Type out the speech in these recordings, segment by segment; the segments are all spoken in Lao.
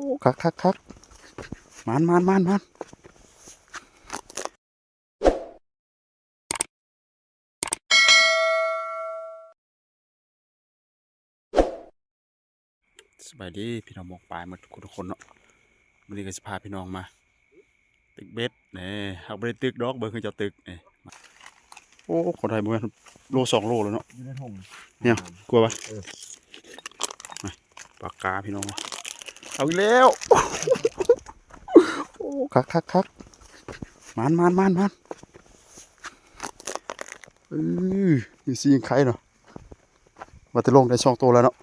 ໂອ້ ຄັກໆໆ ໝານໆໆໆ ສະບາຍດີພີ່ນ້ອງໝົກປາຍໝົດທຸກຄົນເນາະ. ມື້ນີ້ກໍຊິພາພີ່ນ້ອງມາຕຶກເບັດແນ່. ເຮົາບໍ່ໄດ້ຕຶກດອກ ເບິ່ງເຂົາເຈົ້າຕຶກນີ້. ໂອ້ ເຂົາໄດ້ບໍ່ແມ່ນໂລສອງໂລແລ້ວເນາະ ຢູ່ໃນຖົງ ເນາະ ກົວວະ? ເອີ ປາກາພີ່ນ້ອງ ເອົາອີກແລ້ວ. ໂອ້ ຄັກໆໆ ໝານໆໆໆ ເອີ ນີ້ຊິຍັງໄຄເນາະ. ວ່າແຕ່ລົງໄດ້ສອງໂຕແລ້ວເນາະ.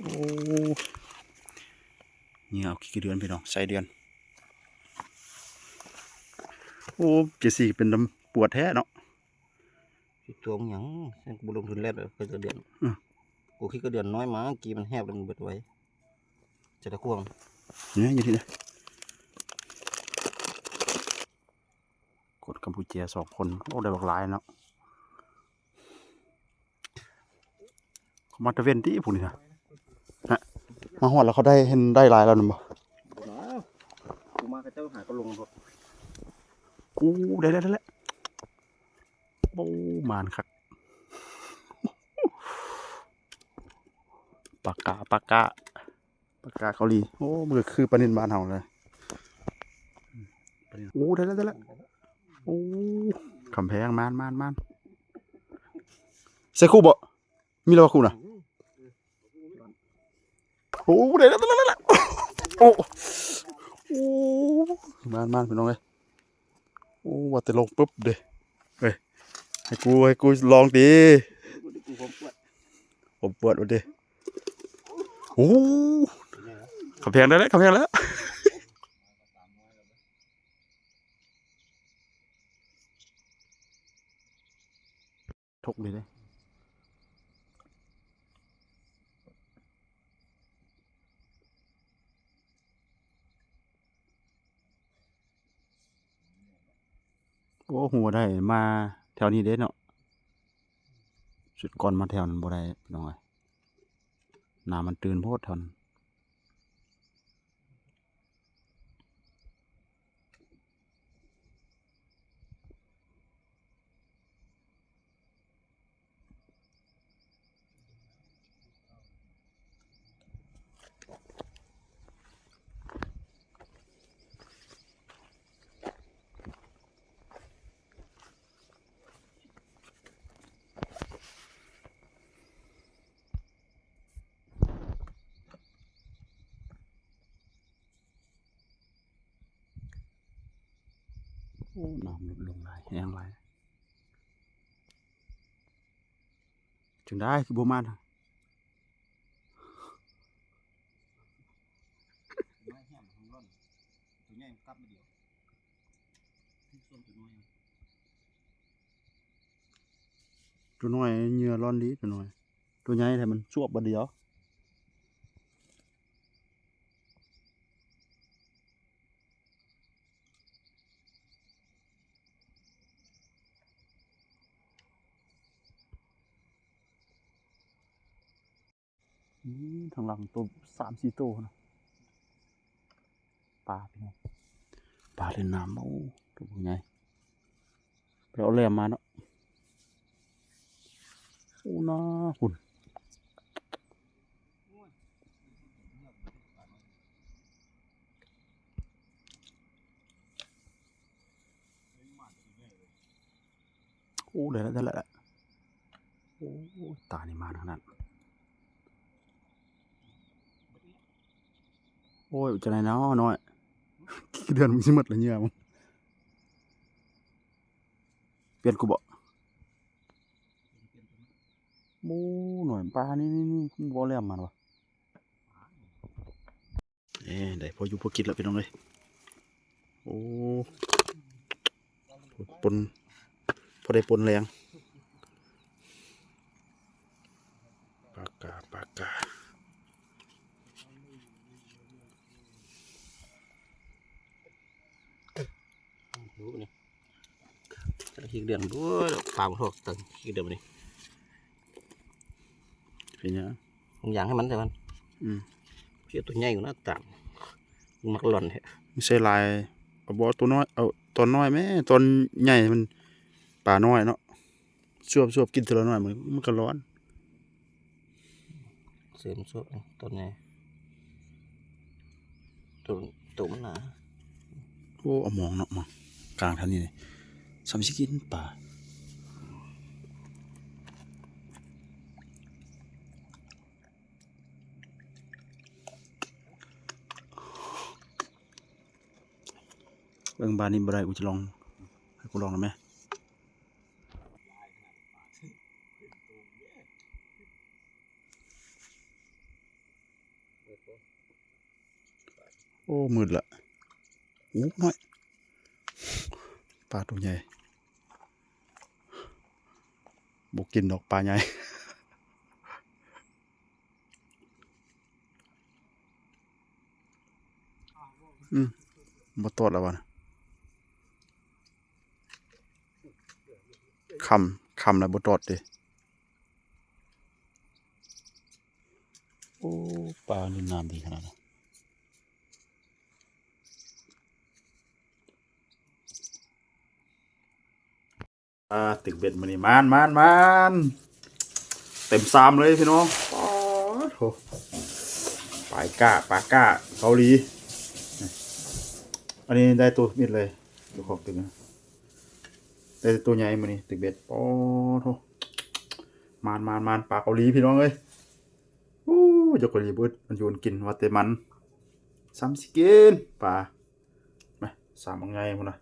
ໂອ້ ນີ້ເອົາຂີ້ກະເດືອນພີ່ນ້ອງ ໃສ່ເດືອນ. ໂອ້ ເຈຊີເປັນນຳປວດແທ້ເນາະ. ຊິຕົວຫຍັງ ຊັ້ນກໍບໍ່ລົງທຶນແລ້ວ ຂີ້ກະເດືອນ. ອື ໂອ້ ຂີ້ກະເດືອນນ້ອຍມາ ກີ້ມັນແຮບແລ້ວມັນເບິດໄວ ຈະໄດ້ຄວາມ ນີ້ຢູ່ທີ່ນີ້. ຄົນກຳປູເຈຍສອງຄົນ ໂອ້ ໄດ້ບັກຫຼາຍເນາະ. ເຂົາມາຕະເວັນຕິຜູ້ນີ້ນະ ຮະ ມາຮອດແລ້ວເຂົາໄດ້ ເຫັນໄດ້ຫຼາຍແລ້ວນັ້ນບໍ່? ບໍ່ນະ ກູມາເຂົາເຈົ້າຫາກໍລົງໂລດ. ໂອ້ ໄດ້ແລ້ວ ໄດ້ແລ້ວ. ໂອ້ ໝານຄັກ ປາກາ ປາກາ. ປາກາເກົາຫຼີ. ໂອ້ ມັນກໍຄືປານິນບ້ານເຮົາເລີຍ. ໂອ້ ໄດ້ແລ້ວ ໄດ້ແລ້ວ. ໂອ້ ຄຳແພງ ມານ ມານ ມານ. ໃສ່ຄູ່ບໍ່? ມີແລ້ວວ່າຄູ່ນະ. ໂອ້ ໄດ້ແລ້ວ ໄດ້ແລ້ວ ໄດ້ແລ້ວ. ໂອ້ ໂອ້ ມານ ມານ ພີ່ນ້ອງເອີຍ. ໂອ້ ວ່າແຕ່ລົງປຶບເດ້. ເອີຍ ໃຫ້ກູ ໃຫ້ກູລອງຕິ ຄວາມປວດ ຄວາມປວດວ່າຕິ. ໂອ້ ຄຳແພງໄດ້ແລ້ວ ຄຳແພງແລ້ວ. ທົກເລີຍເດ້. ໂອ້ ຮູ້ວ່າໄດ້ມາແຖວນີ້ເດ້ເນາະ. ຊຸດກ່ອນມາແຖວນັ້ນບໍ່ໄດ້ພີ່ນ້ອງເອີຍ ນ້ຳມັນຕື້ນໂພດທ່ອນ. ໂອ້ ນ້ຳຫຼຸດລົງຫຼາຍ ແຮງຫຼາຍ. ຈັ່ງໃດຄືບໍ່ມານະ? ຕົວນ້ອຍເຫຍື່ອລ້ອນດີ ຕົວນ້ອຍ. ຕົວໃຫຍ່ແທ້ມັນສວບບາດດຽວ. ນີ້ທາງຫຼັງໂຕສາມສີ່ໂຕນະ ປາພີ່ນ້ອງ ປາເຫຼັ້ນນ້ຳ. ໂອ້ ໂຕບັກໃຫຍ່ ໄປເອົາແຫຼມມາເນາະ. ໂອ້ ໜ້າພຸ້ນ. ໂອ້ ໄດ້ແລ້ວ ໄດ້ແລ້ວ. ໂອ້ ຕານີ້ມາຂະໜາດ. ໂອ້ຍ ຈັ່ງໃດເນາະນ້ອຍ ເດືອນ ມຶງຊິໝົດລະເຫຍື່ອມຶງ. ປ່ຽນກູບໍ່? ໂອ້ ນ້ອຍ ປານີ້ ນີ້ ນີ້ ບໍ່ແຫຼມມາຫວາ? ເອີ ໄດ້ພໍຢູ່ພໍກິນແລ້ວພີ່ນ້ອງເອີຍ. ໂອ້ ປົນ ພໍໄດ້ປົນແລງ. ປາກາ ປາກາ. ຂີ້ເດືອນ ໂອ້ຍ ປາບໍ່ຖອກຕັງຂີ້ເດືອນນີ້. ເປັນຫຍັງ? ມັນຢາງໃຫ້ມັນ ແຕ່ມັນ ອືມ ກຽວໂຕໃຫຍ່ຢູ່ນະຕາມ ມັກຫຼອນແທ້ ມີໃສ່ຫຼາຍ ເອົາບໍ່ ໂຕນ້ອຍ ເອົາຕອນນ້ອຍແມ້ ຕອນໃຫຍ່ມັນປານ້ອຍເນາະ ສວບໆ ກິນເທື່ອລະໜ້ອຍ ມັນ ມັນກໍຮ້ອນ ເສີມສວບ ເອົາຕອນໃຫຍ່ ໂຕ ໂຕມັນໜາ ໂອ້ ເອົາມອງເນາະ ມາກາງທາງນີ້ ສ່ຳຊິກິນປາ. ເບິ່ງບາດນີ້ບໍ່ໄດ້ ກູຈະລອງ ໃຫ້ກູລອງໄດ້ໄໝ? ໂອ້ ມືດລະ ໂອ້ ນ້ອຍ ປາໂຕໃຫຍ່ ບໍ່ກິນດອກປາໃຫຍ່. ອືມ ບໍ່ຕອດແລ້ວວະ ຄ່ຳ ຄ່ຳແລ້ວບໍ່ຕອດເດ້. ໂອ້ ປານີ້ນ້ຳດີຂະໜາດນັ້ນ. ອ່າ ຕຶກເບັດມື້ນີ້ ມານ ມານ ມານ ເຕັມຊາມເລີຍພີ່ນ້ອງ. ປາດໂທ້ ປາກ້າ ປາກ້າເກົາຫຼີ. ອັນນີ້ໄດ້ໂຕມິດເລີຍ ເຈົ້າຂອງຕຶກນະ ໄດ້ໂຕໃຫຍ່ມື້ນີ້ ຕຶກເບັດ. ປາດໂທ້ ມານ ມານ ມານ ປາເກົາຫຼີພີ່ນ້ອງເອີຍ. ອູ້ ເຈົ້າເກົາຫຼີບໍ່ອຶດ ມັນຢູ່ມັນກິນ ວ່າແຕ່ມັນ ສ່ຳຊິກິນປາ. ມາ ສາມບັກໃຫຍ່ພຸ້ນນະ